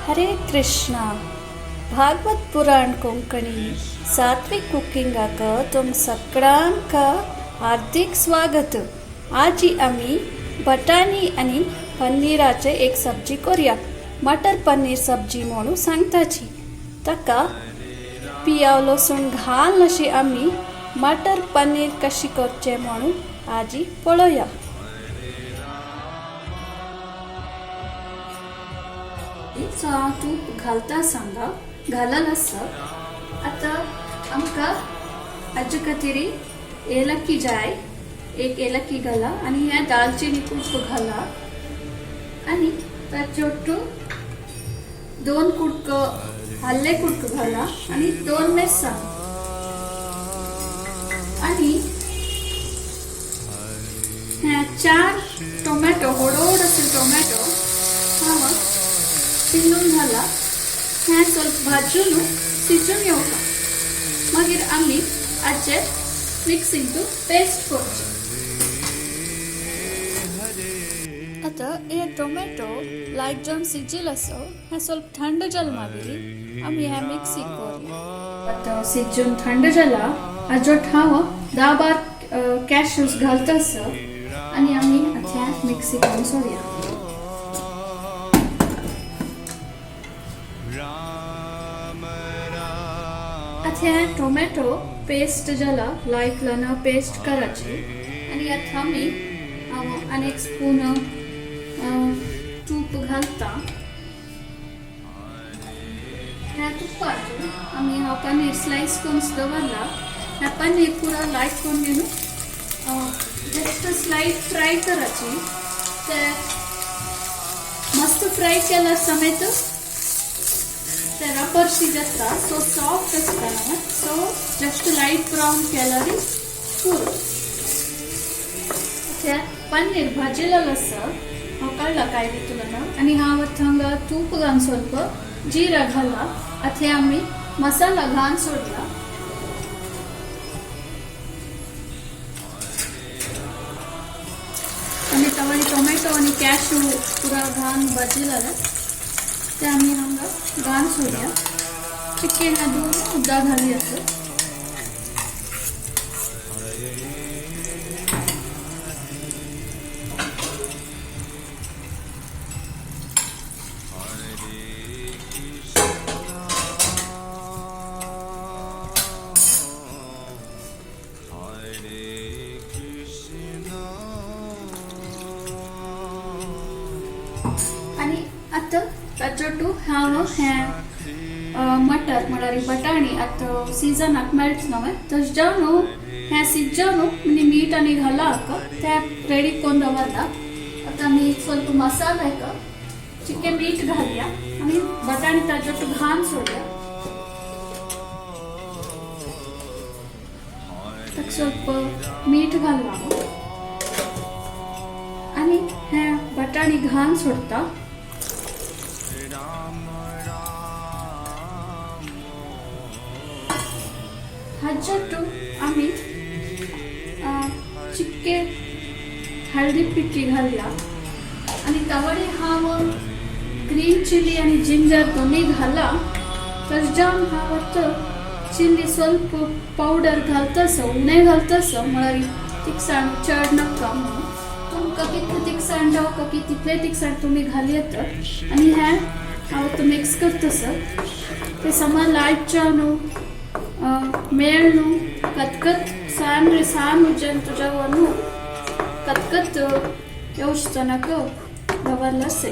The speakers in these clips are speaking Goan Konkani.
हरे कृष्णा. भागवत पुराण कोंकणी सात्विक कुकिंगाक तुम सगळ्यांक हार्दिक स्वागत. आजी आमी बटाणी आनी पनीराचे एक सब्जी करूया. मटर पनीर सब्जी म्हणून सांगताची. ताका पियाव लसूण घाल अशी आमी मटर पनीर कशी करचे म्हणून आजी पळोवया. सो हांव तूप घालता सांगा घालल आसा. आतां आमकां हाजे खातीर एलकी जाय. एक एलकी घाला आनी हें दालचिनी कुडको घाला आनी ताचे ओट्टू 2 कुडको आल्ले कुडको घाला आनी 2 मिरसांग आनी हें 4 टोमॅटो, व्हड अशे टोमॅटो हांव पिंजून घाला. हें ಸ್ವಲ್ಪ भाजून शिजून येवपा. मागीर आमी हाचें मिक्सिंग पेस्ट करचें. आतां हे टोमॅटो लायट जावन शिजिल आसा. हें ಸ್ವಲ್ಪ थंड जालें मागीर आमी हें मिक्सी करूया. आतां शिजून थंड जाला. हाजो हांव 10-12 कॅश्यूज घालता आसा आनी आमी आतां मिक्सी करून सोडया. आतां हें टोमॅटो पेस्ट जाला, लायक लाना पेस्ट कराची. आनी आतां आमी आनी एक स्पून तूप घालता. ह्या तुपाक आमी हांव पनीर स्लायस करून दवरला. ह्या पनीर पुरा लायक करून घेवन जस्ट स्लायट फ्राय कराची. ते मस्त फ्राय केल्या समेत ते रबरशी जाता, सो सॉफ्ट आसता न्हू. सो जस्ट लायट ब्रावन केल्यार पुरो. ते पनीर भाजिलेलो आसा हांव काडला काय भितून आनी हांव आतां हांगा तूप घालून ಸ್ವಲ್ಪ जिरा घाला. आतां आमी मसाला घालून सोडला. आनी तवळी टोमॅटो आनी कॅशू पुरा घालून भाजिलेले ते आमी हांगा घालून सोडया. चिकन धुवन उदक घालया. आनी आतां ताचो टू हांव हें मटर म्हळ्यार बटाणी आतां सिजनाक मेळटा न्हू, तशें जावन न्हू हें सिजन आनी मीठ आनी घाला ते रेडी करून दवरला. आतां आमी ಸ್ವಲ್ಪ मसाला चिकन मीठ घालया आनी बटाणी ताचो टू घालून सोडया. ताका ಸ್ವಲ್ಪ मीठ घालला आनी हें बटाणी घालून सोडता. हाज्या टू आमी चिक्के हळदी पिठी घालया आनी तवडे हांव ग्रीन चिली आनी जिंजर दोनूय घाला. तशें जावन हांव आतां चिली ಸ್ವಲ್ಪ पावडर घालतासो, उणें घालतासो, म्हळ्यार तिखसाण चड नाका म्हणून. तुमकां कितलें तिखसाण जावं की तितलें तिखसाण तुमी घाली येता. आनी हें हांव आतां मिक्स करतासो. तें समा लायट न्हू मेळ न्हू कतकत सान रे सान उज्यान तुज्या न्हू कतकत येवचो नाका दवरला से.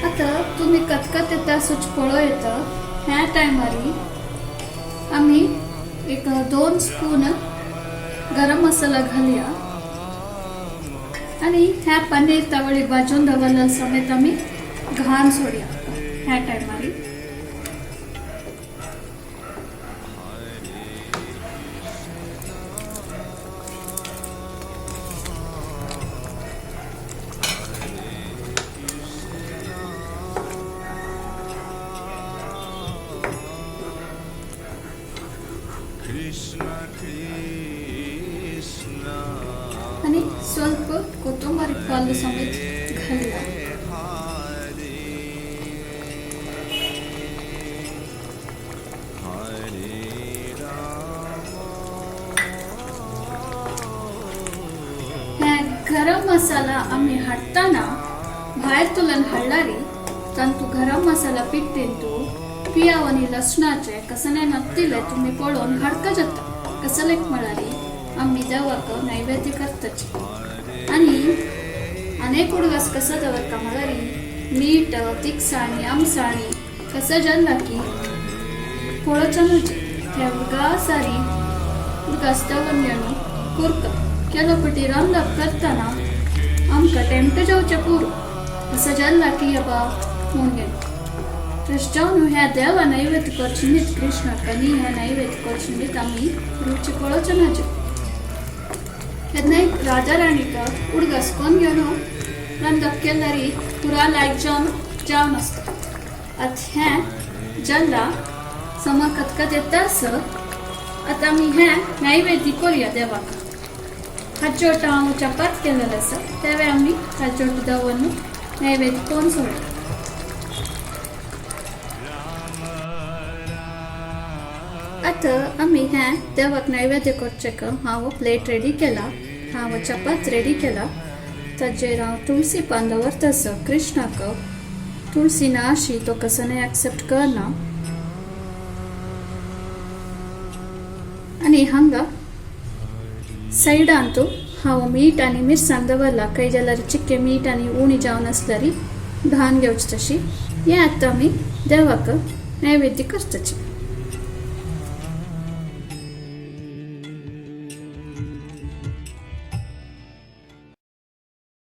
आतां तुमी कतकत येता सुच पळोवं येता. ह्या टायमारी आमी एक 2 स्पून गरम मसाला घालया आनी ह्या पनीर तवळी भाजून दवरल्या समेत आमी घालून सोडया ह्या टायमारी. Krishna Krishna. ಸ್ವಲ್ಪ कोथंबीर पालो समेत घालया. हे गरम मसाला आमी हाडटना भायर तुलन हाडलारी तांतू गरम मसाला पिट्टेंतू पियाव आनी लसणाचे कसले नत्तिले तुमी पळोवन हाडका जाता. कसलेक म्हळ्यार आमी देवाक नैवेद्य करताची. आनी अनेक उडगास कसो दवरता म्हळ्यार मीठ तिखसाणी आमसाणी कसो जाल्ला की पळोवच्या न्हू ते उडगासारी उडगास दवरून घेवन करता. केलो पटी रांदप करतना आमकां टेमट जावचें पुरो असो जाल्ला की अबा म्हूण घेवन तशें जावन ह्या देवा नैवेद्य करचे न्हीत कृष्णाक आनी ह्या नैवेद्य करचे न्हीत आमी रुची पळोवचे नाचे. तेन्ना राजा राणीक उडगास कोन्न घेवन रांदप केल्यारी पुरा लायक जावन जावन आसता. आतां हें जाल्लां समा खतखत येता आसत आतां आमी हें नैवेद्य करुया देवाक. हाचोट हांव चपात केलेलें आसा तेवे आमी हाचोट दवरून नैवेद्य करून सोडया. आतां आमी हें देवाक नैवेद्य करचें हांव प्लेट रेडी केला, हांव चपात रेडी केला. ताजेर हांव तुळसी पान दवरता आसा. कृष्णाक तुळसी ना अशी तो कसो एक्सेप्ट करना. आनी हांगा सायडान तूं हांव मीठ आनी मिरसांग दवरला, कांय जाल्यार चिक्के मीठ आनी उणी जावन आसल्यार घाण घेवची तशी. हें आतां आमी देवाक नैवेद्य करताची.